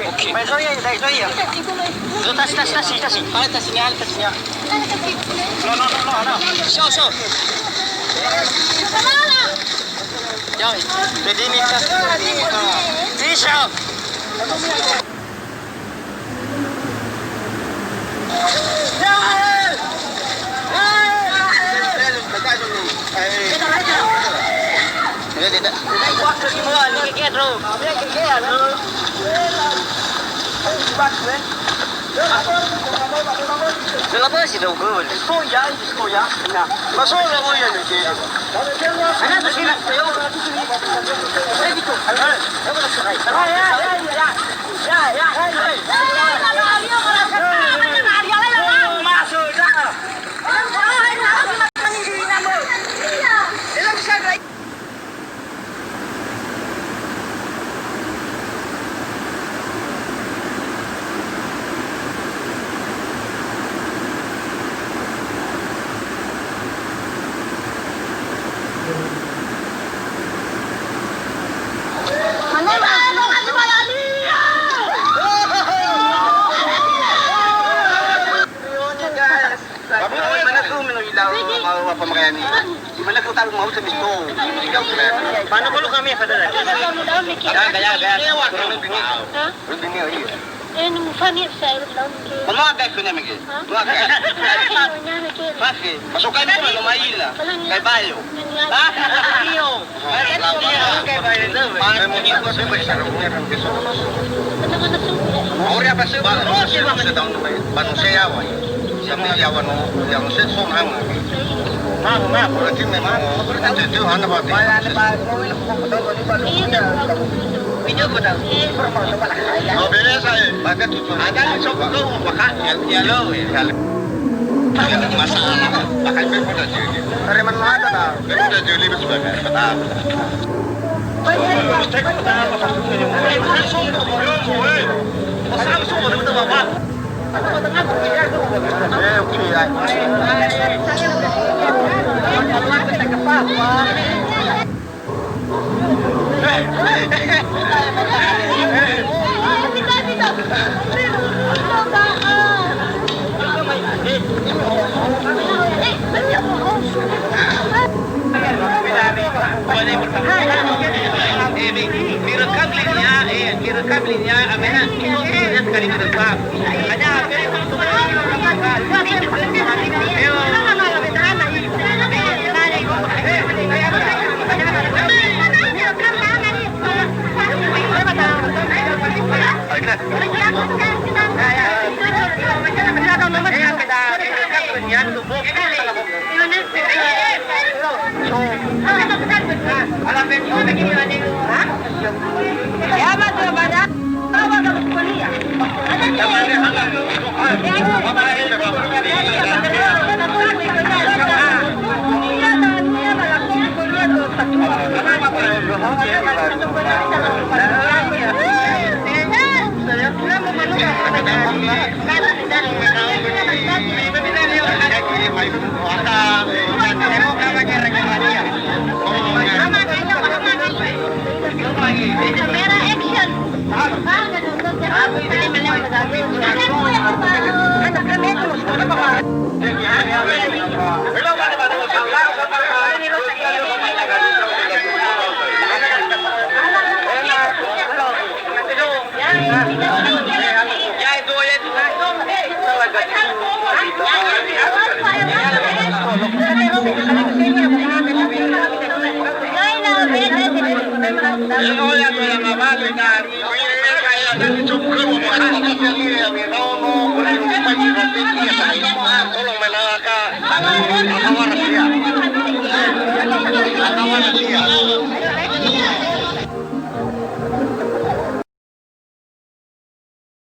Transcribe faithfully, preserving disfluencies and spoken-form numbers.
Oke. Mai, so, iya, dai, so, iya. So, tasi, tasi, tasi, tasi. Pale tasi, ni, ale tasi, ni. No, no, no, no, no. So, so. Yoi. Jadi, ni, tasi. Tisa. Mana kau tahu mau semis tu? Mana kau kami pada lagi? Ada, ada, ada. Hah? Ini mufani saya daun ke. Belum ada kena mikir. Hah? Belum ada. Masuk kan pun belum air lah. Kayak bayo. Iyo. Ore apa sih? Manusia yawa. Sambil yawa no, yawa sih so nama. Maaf, maaf. Berarti memang itu, itu hana berarti. Oh, beda saya. Maka tujuan. Ada yang sok kau maka ya, ya lo ya. Masalah. Bahkan saya pernah jadi. Dari mana ada dah? Saya pernah jadi sebagai.